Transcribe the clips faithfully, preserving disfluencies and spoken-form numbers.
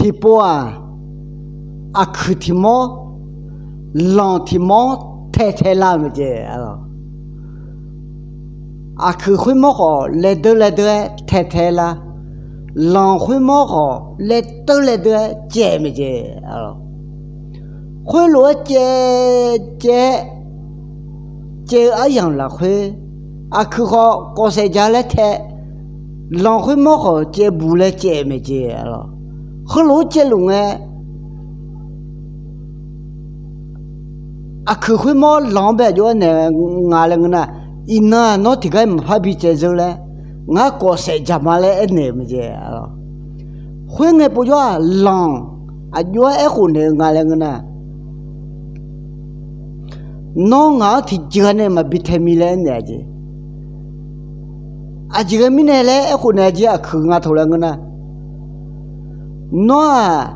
tiqpov-aq, aqkuiq tiq mawr, lanq tiq mawr tae tae lar-euq mae jeq. Aqkuiq khoermawr khawf laedeur laedeur-aer tae tae lar, lanq khoermawr khawf laedeur laedeur-aer caev mae jeq. Khoerlof-aer caev caev-aer, caev-eu aryamq lafkhoer, aqkuiq khawf kawfsaef ja laer tae, lanq khoermawr khawf caevbuq laer caev mae jeq. Heulof-aer caevluf ngae, aqkuiq khoermawr lanq-anr bae aqjox-aer naeq nga laer ngeur nar, iqnan-aq nawr tiqgar maqpar bi caev dzeur laer, ngar kawfsaef jaq ma laer aernaeq-euq mae jeq. Khoerngae povjawr-aq lanq aqjox-aer aerkhof naeq-eu nga laer ngeur nar, nawr ngaq-anr tiqjeq-a nae maqbi tae mi laer aernaeq-a jeq. Aqjeq ghae mirnae laer aerkhof naeq-a jeq aqkuiq nga taq laer ngeur nar, nawr-aq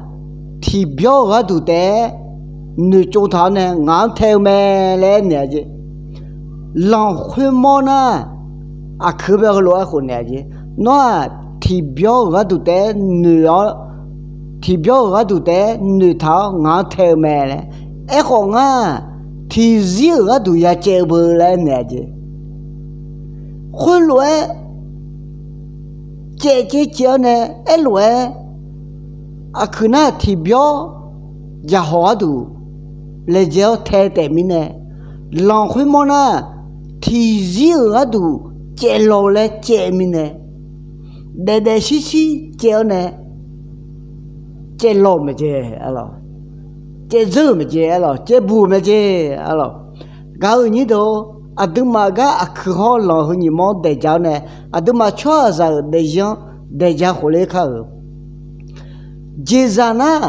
tiqbyawr-euq gharduq taef-aer noeqtsov taq-awr nae ngaq-anr tae-eu mae laer aernaeq-a jeq. Lanq khoermawr nar, aqkuiq bae heulof-aer aerkhof naeq-a jeq. Nawr-aq tiqbyawr-euq gharduq taef-aer noeq-awr, tiqbyawr-euq gharduq taef-aer noeqtaq-awr ngaq-anr tae-eu mae laer. Aerkhawf ngar-aq tiqzir-euq gharduq ya caev-eu beu laer aernaeq-a jeq. Khoerlof-aer caev caev caev-awr nae aerlof-aer, aqkuiq nar tiqbyawr jaqhawq gharduq laejae-awr tae taef mirnae, lanq khoermawr nar tiqzir-euq gharduq caev law-eu laer caev mirnae, daef daef shir shir caev-awr nae caev law-euq mae jeq. Caev dzeur-euq mae jeq. Caev buq-euq mae jeq. Gaq-euq nyir deuq-or, aqduimaf gar aqkuiq hawr-eu lanq heu nyiq mawr-anr daeq ja-awr nae, aqduimaf tsawrhaqzaq-euq daefzir-anr daeq ja khofler kar-euq jeqzaq nar,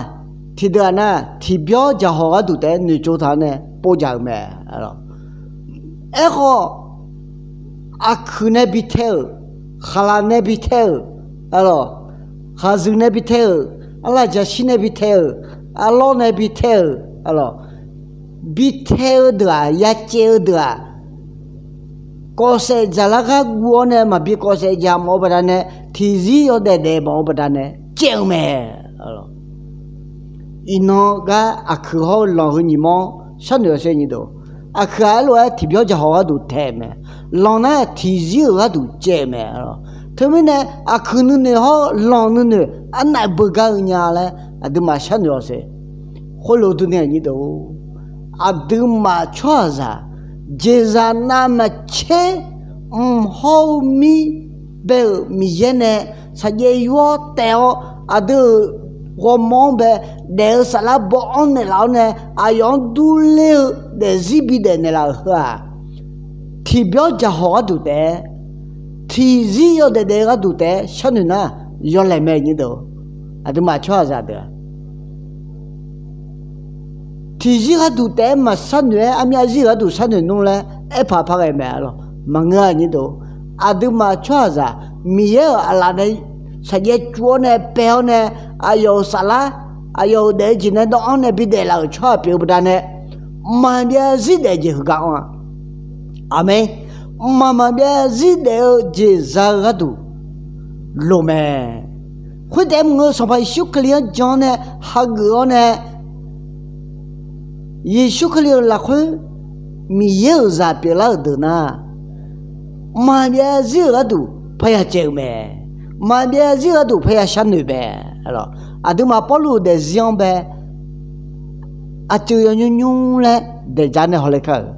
tiqdeuq-aq nar tiqbyawr jaqhawq gharduq taef-aer noeqtsov taq-awr nae povjaq-euq mae. Aerkhawf, aqkuiq nae bi tae-euq, khaqlaq nae bi tae-euq, khaqzuiq nae bi tae-euq, arlaf jaqshir nae bi tae-euq, arlawr nae bi tae-euq, bi tae-eu deuq-aq, ya caev-eu deuq-aq, kawfsaef dzaqlar gar guv-awr nae maqbi kawfsaef dzaq mawf-eu baqdanae, tiqzir yawdaef daef mawf-eu baqdanae caev-eu mae. Iqnan gar aqkuiq hawr-eu lanq heu nyiq mawr sharnoeq-awq sher nyi deuq. Aqkuiq-aq aerlof-aer tiqbyawr jaqhawq gharduq tae-eu mae. Lanq nar tiqzir-euq gharduq caev-eu mae. Teumirnae aqkuiq nuinoeq hawr-eu lanq nuinoeq arnav beugar-eu nya laer aqduimaf sharnoeq-awq sher. Khoerlof durni aqnyir deuq-or, aqduimaf tsawrhaqzaq jeqzaq navmaqtser mq hawr-eu mir bae-euq Miqyaer nae saqjaev yur-awr taev-awr, aqdui-euq ghawrmawr-anr bae daef-eu saflar baw-anr naeqlaf-awr nae, aqyawf-anr durler-eu daefzir bidaef naeqlaf-euq heu-aq, tiqbyawr jaqhawq gharduq taef-aer, tiqzir yawdaef daef-eu gharduq taef-aer sharnoeq nar, yawlaeq mae nyir deuq. Aqduimaf tsawrhaqzaq deuq-aq, tiqzir gharduq taef-aer maqsharnoeq-aer, armyav zir-euq gharduq sharnoeq nmr laer aerpaq paq ghae mae lawq. Maqngeur-a nyir deuq. Aqduimaf tsawrhaqzaq Miqyaer-euq aqlaf nae saqjaev cuv-awr nae paev-awr nae, aqyawf-euq saflar, aqyawf-euq daef-eu jeq nae dawv-anr nae bidaef laf-euq tsawrhaq pyeuf-eu baqdanae, mqmaq maqbyav zir daef jeq heugar anr-a. Aqmeq. Mqmaq maqbyav zir daef-eu jeq za-eu gharduq loq mae. Khoertaef maqngeur, Sanqpaq Yeqsur Kali-anr jan-awr nae hageuf-awr nae, Yeqsur Kali-euq lafkhoer Miqyaer-euq zaq pyeuflar-euq deuq nar, maqbyav zir-euq gharduq parya caev-eu mae. Maqbyav zir-euq gharduq parya sharnoeq mae. Aqduimaf Pawrluv-euq daefzir-anr bae aqceuv yawnymr nymr laer daeq ja nae hawler kar-euq.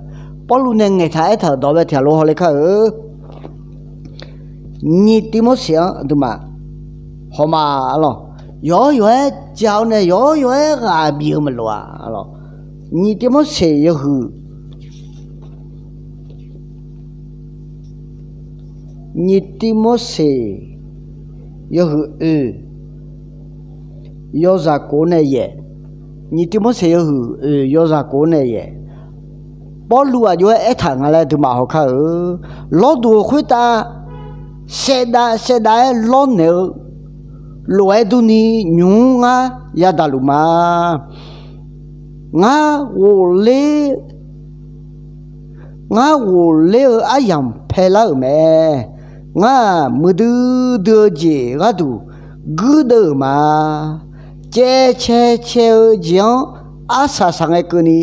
Pawrluv nae ngaeqtaq aertaq-euq dawq bae tiqghaq lof hawler kar-euq. Nyiq Tivmorseq-anr aqduimaf hawma lawq. Yawqhawr yawq-aer ja-awr nae yawqhawr yawq-aer ghaq bif-eu maqloq-a lawq. Nyiq Tivmorseq yawhuiq, nyiq Tivmorseq yawhuiq oeq, yawzaq kof nae yaeq. Nyiq Tivmorseq yawhuiq oeq yawzaq kof nae yaeq. Pawrluv aqjox-aer aertaq nga laer aqduimaf hawkar-euq. Lawrduq-euq khoertav saevdav saevdav-aer lawrnaeq-eu lof-aer durni nymq-mr ngar yadaq luf ma. Ngar ghofler, ngar ghofler-eu aryamq paelar-euq mae. Ngar-aq muiqdui dui-eu jeq gharduq guirdeuv-euq ma. caev cae cae-eu jeq-anr arsaq saqngae keuvni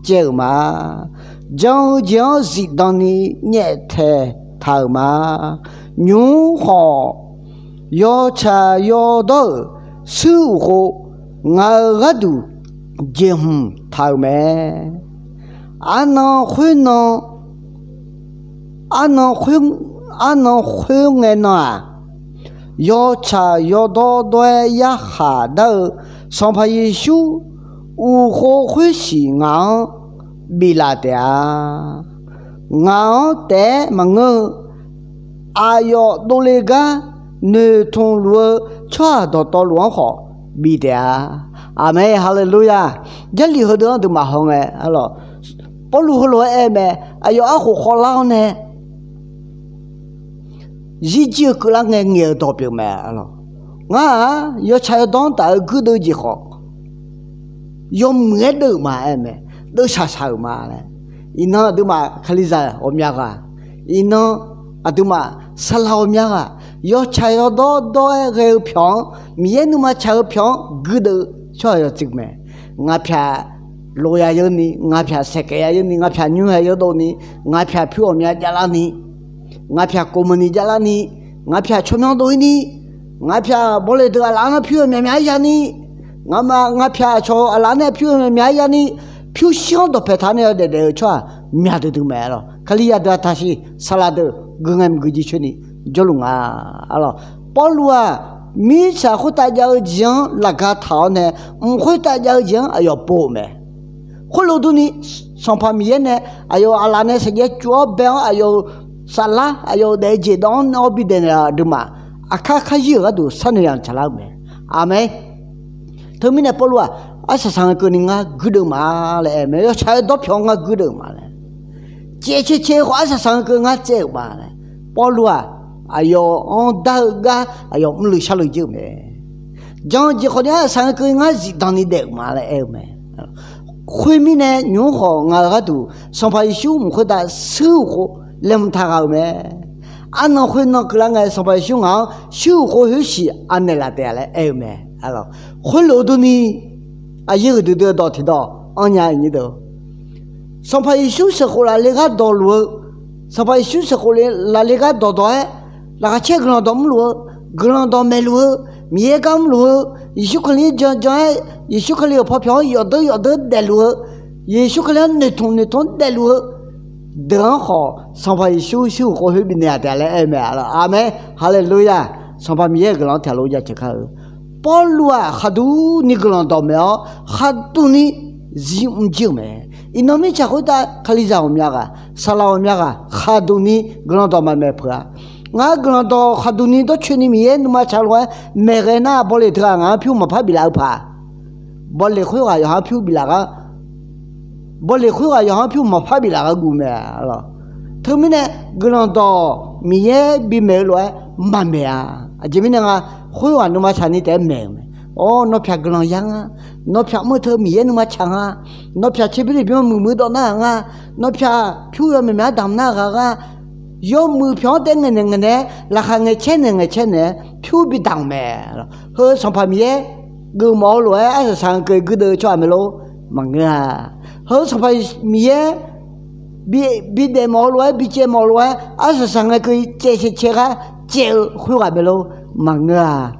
caev-euq ma. Jan-eu jeq-anr zifdan ni nyaeftaeq taq-euq ma. Nymq-mr khawf, yawtsaq yawdawr-euq suir uqkhov ngaq-euq gharduq jeqhmq taq-euq mae. Arnan khoernan, arnan khoer, arnan khoerngae nan-aq, yawtsaq yawdawr dawr-aer yarkhaq dar-eu Sanqpaq Yeqsur uqkhov khoersiq ngaq-anr biflaf taef-a. Ngaq-anr taef-aer maqngeur-eu aqyawf dovle gar noeqtmq luf-eu tsawrhaq dawqtawvluf-anr khawf bif taef-a. Aqmeq, haleluya. Jarlif heudeuq-anr aqduimaf hawngae, Pawrluv heulof-aer aer-eu mae. Aqyawf arkhof khawvlar-awr nae zirjir-eu keuvlar ngae ngaeq-euq dawq pyeuf mae. Ngar-aq yawtsaq yawdawr-anr taf-eu guirdeuv jeq khawf, yawmuiq-aer deuv-euq ma aer-eu mae. Deuvshaq shaq-euq ma laer. Iqnan aqduimaf kalizaq ghawqmya ghaq, iqnan aqduimaf saqlaq ghawqmya ghaq, yawtsaq yawdawr dawr-aer ghae-eu pyawq-anr, Miqyaer nuima tsaq-eu pyawq-anr guirdeuv tsawrhaq yawtsuif mae. Ngaq pyaq lof ya yeur ni, ngaq pyaq saeqkaef ya yeur ni, ngaq pyaq nymr hae yawrdov ni, ngaq pyaq pyur ghawqmya javlar ni, ngaq pyaq kov meuq ni javlar ni, ngaq pyaq tsawrmyanr dov-ir ni, ngaq pyaq bawle deuq aqlaf-anr pyur ghawqmya mya-aer ya ni, ngaq ma, ngaq pyaq aqcawq aqlaf-anr nae pyur ghawqmya mya-aer ya ni, pyur shir-anr dawqpae taq nae yawdaef daef-eu tsawrhaq mya duidui mae lawq. Kalizaq deuq-aq taqsiq saqlaq deuq gui ngae maqgui jircoer ni jawrluf nga. Pawrluv-aq mirtsaq khoertav jav-eu jeq-anr laqga taq-awr nae, mq khoertav jav-eu jeq-anr aqyawf pov-euq mae. Khoerlof durni, Sanqpaq Miqyaer nae aqyawf-euq aqlaf nae saqjaev cuf-awr bae-awr aqyawf-euq saflar aqyawf-euq daef-eu jeq dawv-anr nae-awr bidaef naeq-eu aqduimaf, aqkar kar zir-euq gharduq sharnoeq yamq tsaqlar-eu mae. Aqmeq. Teumirnae Pawrluv-aq, arsaq saqngae keuvni ngar guirdeuv ma laer aer-eu mae. Yawtsaq-eu dawrpyawq-anr ngar guirdeuv ma laer, caev cae cae-eu khawf arsaq saqngae keuv ngar caev-euq ma laer. Pawrluv-aq, aqyawf-anr dar-eu gar aqyawf mrluiv sharluiv jir-euq mae. Jan-eu jeq khawf ni arsaq saqngae keuv ngar zifdan ni daef-euq ma laer aer-eu mae. Khoermirnae nymq-mr khawf ngaq-euq gharduq Sanqpaq Yeqsur mq khoertav shuir uqkhov laeqhmq taq ghaq-euq mae. Arnan khoernan keuvlar ngae Sanqpaq Yeqsur ngaq-anr shuir uqkhov khoersiq anaeq laf taef-a laer aer-eu mae. Khoerlof durni, aqyuif-euq duidui-eu dawq tiqdawq anrnya-eu nyir deuq, Sanqpaq Yeqsur sheuqkhof lafle gar dawqluf-eu, Sanqpaq Yeqsur sheuqkhof lafle gar dawqdawq-aer, laqkhaq caer guiqlanq dawq mrluf-eu, guiqlanq dawq maeqluf-eu, Miqyaer gar mrluf-eu, Yeqsur Kali-anr jan jan-aer, Yeqsur Kali-euq paw pyawq-anr yawfdeur yawfdeur daefluf-eu, Yeqsur Kali-anr noeqtmq noeqtmq-anr daefluf-eu deuq-anr khawf, Sanqpaq Yeqsur shuir uqkhov khoer bifnaeq-a taef-a laer aer-eu mae. Aqmeq, haleluya. Sanqpaq Miqyaer-euq guiqlanq-anr tiqghaq lof-aer jaceuq kar-eu. Pawrluv-aq khaqduq ni guiqlanq dawq maeq-awr, khaqduq ni zir mr jir-euq mae. Iqnan mirtsaq khoertav kalizaq ghawqmya ghaq, saqlaq ghawqmya ghaq khaqduq ni guiqlanq dawq maqmaeq peuq-a. Ngar guiqlanq dawq khaqduq ni dawrcoeni Miqyaer nuima tsaq lof-aer maeqghae nar, bawleq teughaq ngaq-anr pyur maqpar biflaf-eu paq. Bawleq khoerghaq yawqha-anr pyur biflaf gar, bawleq khoerghaq yawqha-anr pyur maqpar biflaf gar guv mae lawq. Teumirnae guiqlanq dawq Miqyaer bimaeq-eu lof-aer maqmaeq-a. Aqjeq mirnae nga, khoerghaq nuima tsaqni taef-aer maeq-euq mae. Awr, nawr pyaq guiqlanq ya nga, nawr pyaq mr-eu teu Miqyaer nuima tsaq nga, nawr pyaq tserbymr lifbymr muiq muiq dawv nar-aq nga, nawr pyaq pyur yawmaeq maeq-aer damq nar-aq ghaq nga, yawmuiq pyawq-anr taef-aer ngaeqnaeq ngaeqnaeq-aer, laqkhaq ngaeqcaer naeq ngaeqcaer naeq-aer pyur bidamq mae. Heu Sanqpaq Miqyaer geufmawf-eu lof-aer arsaq saqngae keuv guirdeuv-eu tsawrhaq maeq lor? Maqngeur-a. Heu Sanqpaq Miqyaer bi, bidaef mawf-eu lof-aer, bicaev mawf-eu lof-aer arsaq saqngae keuv caev cae cae gar caev-eu khoerghaq maeq lor? Maqngeur-a.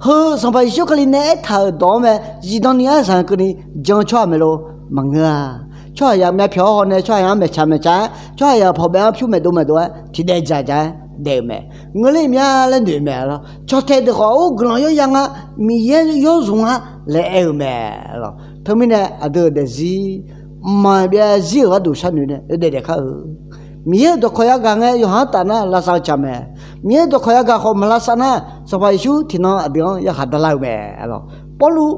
Heu Sanqpaq Yeqsur Kali nae aertaq-euq dawq-anr mae, zifdan ni arsaq saqngae keuvni jan-eu tsawrhaq maeq lor? Maqngeur-a. Tsawrhaq yamyav pyawq-awr hawnae tsawrhaq yamq-anr maeqtsaq maeqtsaq-aer, tsawrhaq yamq pawqbaef-anr pyur maeqdov maeqdov-aer tiqdaev dzaqdzaq-aer daef-eu mae. Ngeur ler mya laer noeq-eu mae lawq. Cawtae deuq khawf, or, guiqlanq yawr ya nga, Miqyaer yawr zmq nga laer aer-eu mae lawq. Teumirnae aqdui-euq daefzir mqmaq byav zir-euq gharduq sharnoeq nae yawdaef daef kar-eu. Miqyaer-euq dawqkawq yagaq ngae yawqha-anr taf nar lavsav-eu tsaq mae. Miqyaer-euq dawqkawq yagaq khawf maq lavsav nar, Sanqpaq Yeqsur tiqnan aqdui-anr yarkhaq darlar-eu mae lawq. Pawrluv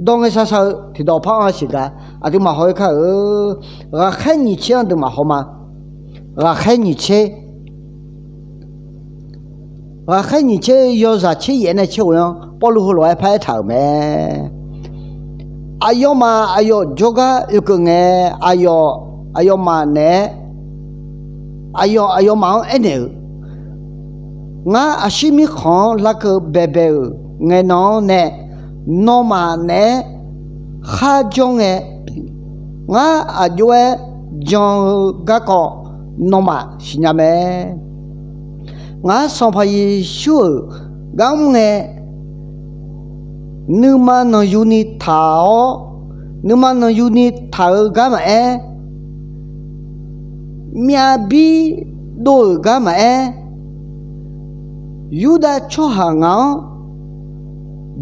dawr ngae shar shar-eu tiqdawq par-anr siq gar aqduimaf haw-ir kar-eu. Ghaqkhaer nyiq tser-anr aqduimaf haw ma. Ghaqkhaer nyiq tser, ghaqkhaer nyiq tser yawzaq tser yaef nae tser ghoe-anr Pawrluv heulof-aer paraer taq-euq mae. Aqyawfmaf aqyawf jawrgar oekeuv ngae, aqyawf aqyawfmaf naeq-aer, aqyawf aqyawfmaf-anr aernaeq-eu, Ngar aqshir mirkhanq-anr larkeuv baebae-euq ngae nan-anr nae, nawmaf naeq-aer kharjawr ngae, ngar aqjox-aer jan-eu garkawv nawmaf siqnya mae. Ngar Sanqpaq Yeqsur-euq gar mr ngae, nuima nanqyuni taq-awr, nuima nanqyuni taq-eu gar maqaer, myav bir dov-euq gar maqaer, Yurdav tsawrhaq ngaq-anr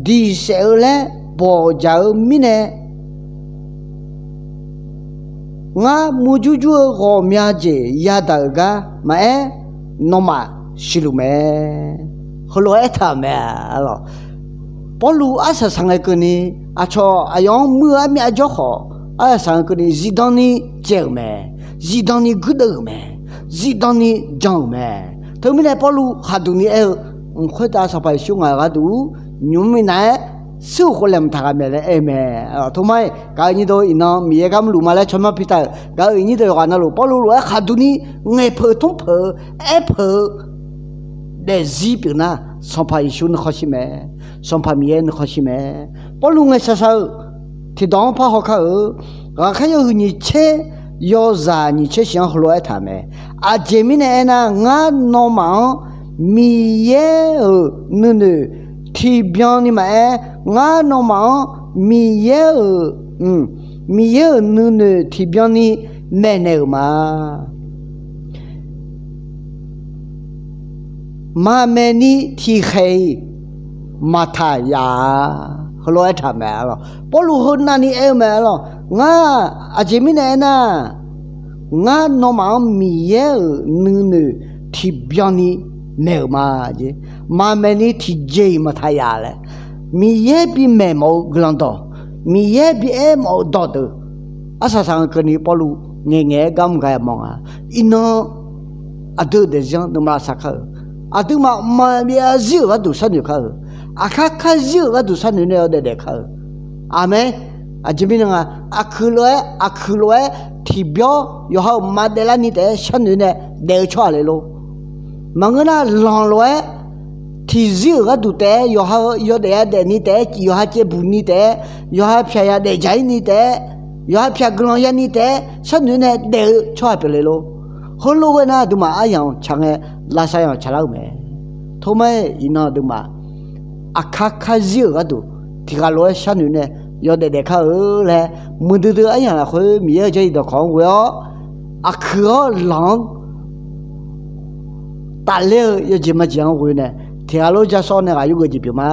diq saef-eu laer bawqjaq-eu mirnae, ngar murjur jur-eu ghawqmya jeq yadaq-euq gar maqaer, nawmaf siqluf mae. Heulof-aer aertaq-euq mae. Pawrluv arsaq saq ngae keuvni, aqcawq aqyawf-anr muir-eu armyav jawr khawf, arsaq saq ngae keuvni zifdan ni caev-euq mae. Zifdan ni guirdeuv-euq mae. Zifdan ni jan-euq mae. Teumirnae Pawrluv khaqduq ni aer-eu, mq khoertav Sanqpaq Yeqsur ngaq-euq gharduq nymq mr minav-aer shir-euq khov laeqhmq taq ghaq mae laer aer-eu mae. Toma-iq gaq-euq nyir deuq iqnan Miqyaer gar mrluf ma laer tsawrmyanr pi taq-euq gaq-euq nyir deuq yawqghaq navluf Pawrluv lof-aer khaqduq ni ngaeqpeuq tmrpeuq-eu aerpeuq-eu daefzir pyeuf nar, Sanqpaq Yeqsur nuikhanr shir mae. Sanqpaq Miqyaer nuikhanr shir mae. Pawrluv ngaeqshaq shaq-eu tiqdawq-anr parhaw kar-eu, ghaqkhaer yawhuiq nyiq tser yawzaq nyiq tser shif-anr heulof-aer aertaq mae. Aqjeq mirnae aernar, ngar nawmaf-anr Miqyaer-euq nuinoeq tiqbyan ni maqaer, ngar nawmaf-anr Miqyaer-euq, Miqyaer-euq nuinoeq tiqbyan ni maeqnaeq-euq ma. Maqmaeq ni tiqkhaeq-iq maqtaq yaf-a. Heulof-aer aertaq mae arlawq. Pawrluv heu navni aer-eu mae arlawq. Ngar, aqjeq mirnae aernar, ngar nawmaf-anr Miqyaer-euq nuinoeq tiqbyan ni maeq-euq ma. Maqmaeq ni tiqjeq-iq maqtaq yaf laer, Miqyaer bimaeq mawf-eu guiqlanq dawq, Miqyaer bi aer mawf-eu dawqdeuq, arsaq saq ngae keuvni Pawrluv ngaeqngaeq-aer gar mr gar yamawr nga. Iqnan aqdui-euq daefzir-anr nuima lavsav kar-eu, aqduimaf maqbyav zir-euq gharduq sharnoeq kar-eu, aqkar kar zir-euq gharduq sharnoeq nae yawdaef daef kar-eu. Aqmeq. Aqjeq mirnae nga, aqkuiq lof-aer aqkuiq lof-aer tiqbyawr yawqha-euq maqdaef larni taef-aer sharnoeq nae daef-eu tsawrhaq le lor. Maqngeur nar, lanq lof-aer tiqzir-euq gharduq taef-aer yawqha-eu yawdaef yadaef ni taef-aer, yawqha caevbuq ni taef-aer, yawqha pyaq yadaef dzaq-ir ni taef-aer, yawqha pyaq guiqlanq yani taef-aer sharnoeq nae daef-eu tsawrhaq pyeuf le lor. Heulof ghae nar, aqduimaf aryamq tsaq ngae, lavsav yanq tsaqlar-eu mae. Toma-iq iqnan aqduimaf aqkar kar zir-euq gharduq tiqghaq lof-aer sharnoeq nae yawdaef daef kar-eu laer, muiqdui dui aryamq lafkhoer Miqyaer-euq jarlif dawqkawq-anr ghoe-awr, aqkuiq-awr lanq-anr tafler-eu yawjeq majeq-anr ghoe nae, tiqghaq lof-aer ja sawr nae ghaq yurgeuf jeq pyeuf ma.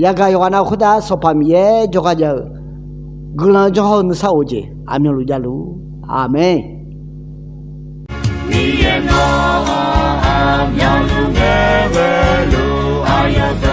Yagaq yawqghaq nav khoertav Sanqpaq Miqyaer jawrgar jav-eu guiqlanq janr hawr-eu nuisar of-eu jeq aqmyanluf javluf. Aqmeq. Miqyaer nawr aqmyanluf ngae ghaeluf aqyawf